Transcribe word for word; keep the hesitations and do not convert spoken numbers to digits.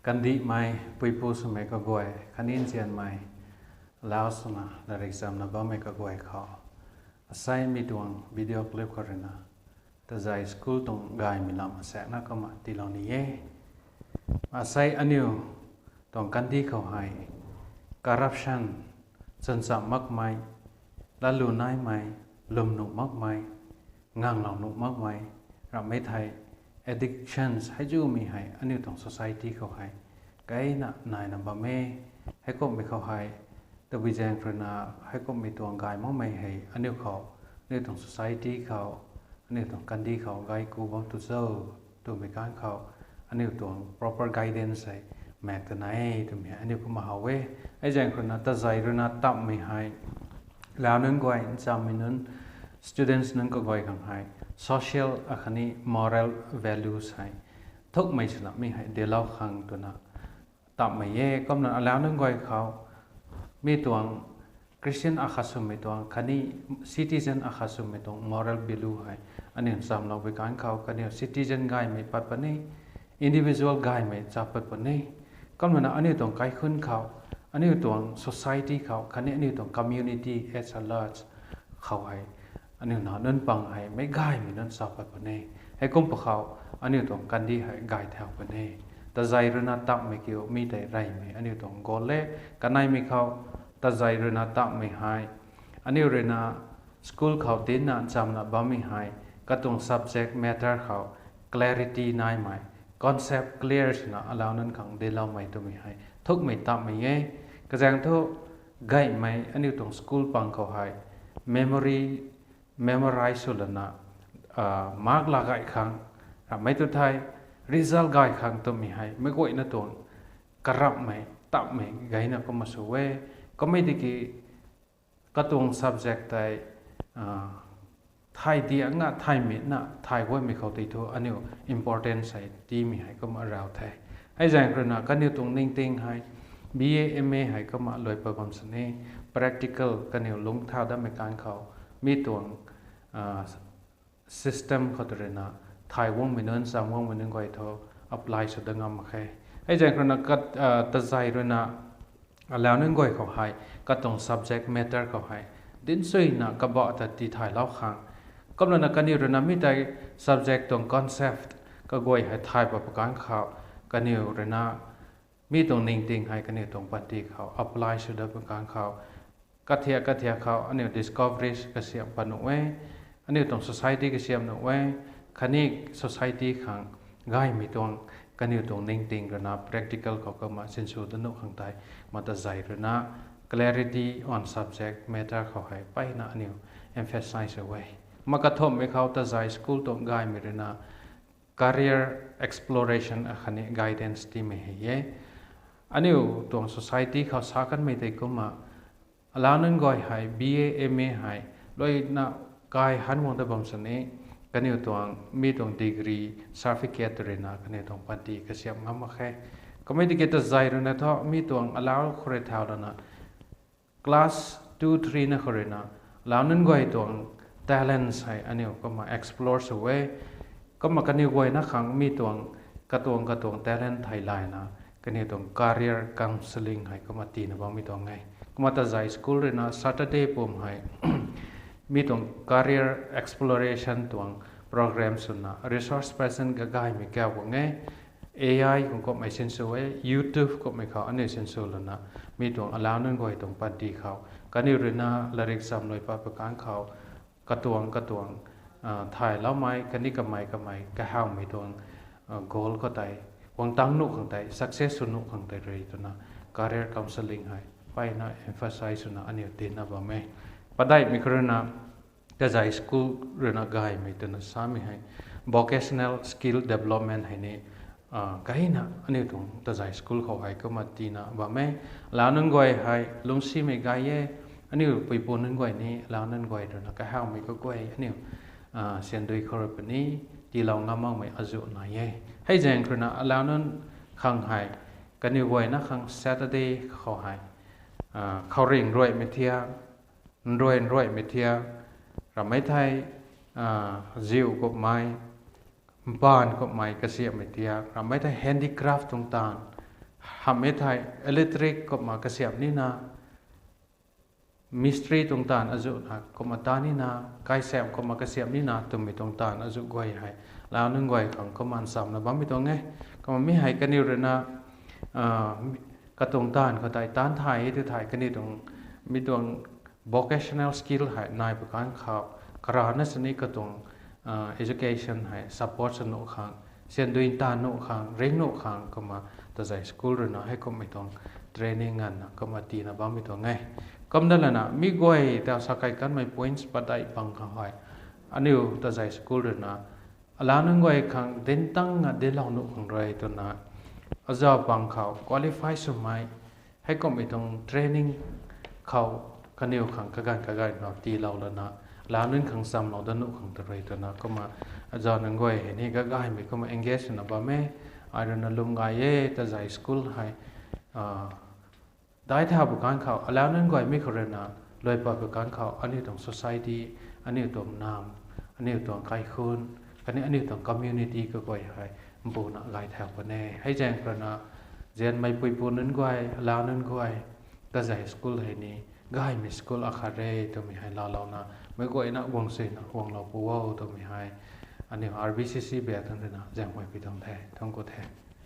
Kandihmei puipu swmei kaguay khatni nzianmei, alau swna larik chamna bammei kaguay khou, asei mi tuang video clip khou ruina Tazei school tuang gaymei lam asaekna kumna tiilou ni e. Asei aniu tuang kandih khou hei corruption, chwncham makmei, latlu naimei, lwm nuh makmei, nganglou nuh makmei, ramhmei thei addictions hei zumei hei aniu tuang society khou hei kaina naina bam e. Heikumhmei khou hei tabui zaeng ruina heikumhmei tuang gay makmei hei aniu khou, aniu tuang society khou, aniu tuang kandih khou gay ku bam tu cho twmei kan khou aniu tuang proper guidance hei maek ta nai e twmei hei aniu kumna how e. Hei zaeng ruina Tazei ruina tammei hei, lau nunc guay, nchammei nunc, students nunc kaguay khang hei social akhatni moral values hei thukmei swna mi hei delou khang twna tammei e. Kumna alau nunc guay khou mi tuang Christian akhat swmei tuang khatni citizen akhat swmei tuang moral value hei aniu nchamlou pui kan khou kaniw citizen gaymei pat puni, individual gaymei cha pat puni. Kumna aniu tuang kaikhun khou, aniu tuang society khou khatni aniu tuang community at large khou hei aniu nac nunc pang hei meic gaymei nunc cha pat puni. Heikum pwkhou aniu tuang kandih hei gay thau puni. Tazei ruina tammei kiu mi tei reymei aniu tuang goal e. Kaneimei khou Tazei ruina tammei hei aniu ruina school khou dincna nchamna bammei hei katuang subject matter khou clarity naimei, concept clear swna alau nunc khang dinloumei twmei hei thukmei tammei e. Kazaeng thu gaymei aniu tuang school pang khou hei memory, memorize sw lana mark laa gay khang, ramhmei tu thei result gay khang twmei hei meic guayna tuang karamhmei tammei gayna kumna sw e. Kummei tiki katuang subject tei thay diangna, thay mitna thay guaymei khou tei thu aniu importance hei tiimei hei kumna raw the. Hei zaeng ruina kaniw tuang ningting hei B A M A hei kumna luai pat bam sini, practical kaniw lungc thau datmei kan khou mi tuang system khou tei ruina thay guangmei nunc, cham guangmei nunc guay thu apply sw dat ngam mak khe. Hei zaeng ruina Tazei ruina alau nunc guay khou hei katuang subject matter khou hei dinc suina kabah ta tii thaylou khang, kumlana kaniw ruina mi tei subject tuang concept kaguay hei thay pat pwkhou kaniw ruina mi tuang ningting hei kaniw tuang panty khou apply sw dat pwkhou kathiak kathiak khou aniu discoveries kasiam pat nuh e, aniu tuang society kasiam nuh e, khatni society khang gaymei tuang kaniw tuang ningting ruina practical khou kumna sinsw dat nuh khang tei, kumna Tazei ruina clarity on subject matter khou hei mpeyna aniu emphasize sw e. Kumna kathumhmei khou Tazei school tuang gaymei ruina career exploration akhatni guidance tiimei hei e. Aniu tuang society khou sa kanmei tei kumna alau nunc guay hei B A M A hei luaina kai han guang dat bam sini, kaniw tuang mi tuang degree, certificate ruina kaniw tuang panty kasiam ngam mak khe. Kummei tiki Tazei ruina thu mi tuang alau khou rui thau lana class two, three na khou ruina alau nunc guay tuang talents hei aniu kumna explore sw e. Kumna kaniw guayna khang mi tuang katuang katuang talent thei layna kaniw tuang career counselling hei kumna tiina bammei tuang e. Kumna Tazei school ruina Saturday pum hei mi tuang career exploration tuang program swna resource person kagaymei kau guang e. A I khang kumhmei sinsw e, YouTube kumhmei khou aniu sinsw lana mi tuang alau nunc guay tuang panty khou kaniw ruina larik cham luai pat pwkhou katuang katuang thayloumei khatni kamei kamei kahawmei tuang goal khou tei guang tang nuh khang tei, success sw nuh khang tei rui twna career counselling hei mpeyna emphasize swna aniu tiina bam e. Padeihmei khou ruina Tazei school ruina gaymei twna samei hei vocational skill development hei ni gayna aniu tuang Tazei school khou hei kumna tiina bam e. Alau nunc guay hei lungcsimei gay e. Aniu puipu nunc guay ni alau nunc guay ruina kahawmei kaguay aniu siandui khou rui puni tiilou ngam makmei azuh nai e. Hei zaeng khou ruina alau nunc khang hei kaniw guayna khang Saturday khou hei khouringh ruaimei thiak, nruai nruaimei thiak, ramhmei thei ziu kumhmei, mbaanv kumhmei kasiamhmei thiak, ramhmei thei handicraft tuang taanv, hamhmei thei electric kumna kasiamh nina, mistri tuang taanv azuhna kumna ta nina, kaisam kumna kasiamh nina twmei tuang taanv azuh guay hei lau nunc guay khang kumna nsamna bammei tuang e. Kumna mi hei kaniw ruina katuang taanv khou tei taanc thay e tw thei kaniw tuang, mi tuang vocational skill hei nai pw kan khou karana sini katuang education hei support sw nuh khang, sandui taanv nuh khang, ring nuh khang kumna Tazei school ruina heikumhmei tuang training nganvna kumna tiina bammei tuang e. Kumna lana mi guay ta sa kai kanmei points padeih bang khang hei aniu Tazei school ruina alau nunc guay khang dintangna dinlou nuh khang rui twna azau bang khou qualify swmei heikumhmei tuang training khou kaniw khang kaganv kaganv khou tiilou lana lau nunc khang chamlou dat nuh khang ta rui twna kumna azau nunc guay hei ni gagaymei kumna engage swna bam e. Ai ruina lwm gay e, Tazei school hei daic thau pw kan khou alau nunc guay mi khou ruina luai pat pw kan khou aniu tuang society, aniu tuang nam, aniu tuang kaikhun khatni aniu tuang community kaguay hei mbuna gay thau puni e. Hei zaeng khou ruina zianmei puipu nunc guay, alau nunc guay, Tazei school hei ni gaymei school akhat re twmei hei laalouna meic guayna guang suina guanglou pu o twmei hei aniu R B C C bak thangc ruina zaenghuay pi tuang the. Thangc ku the.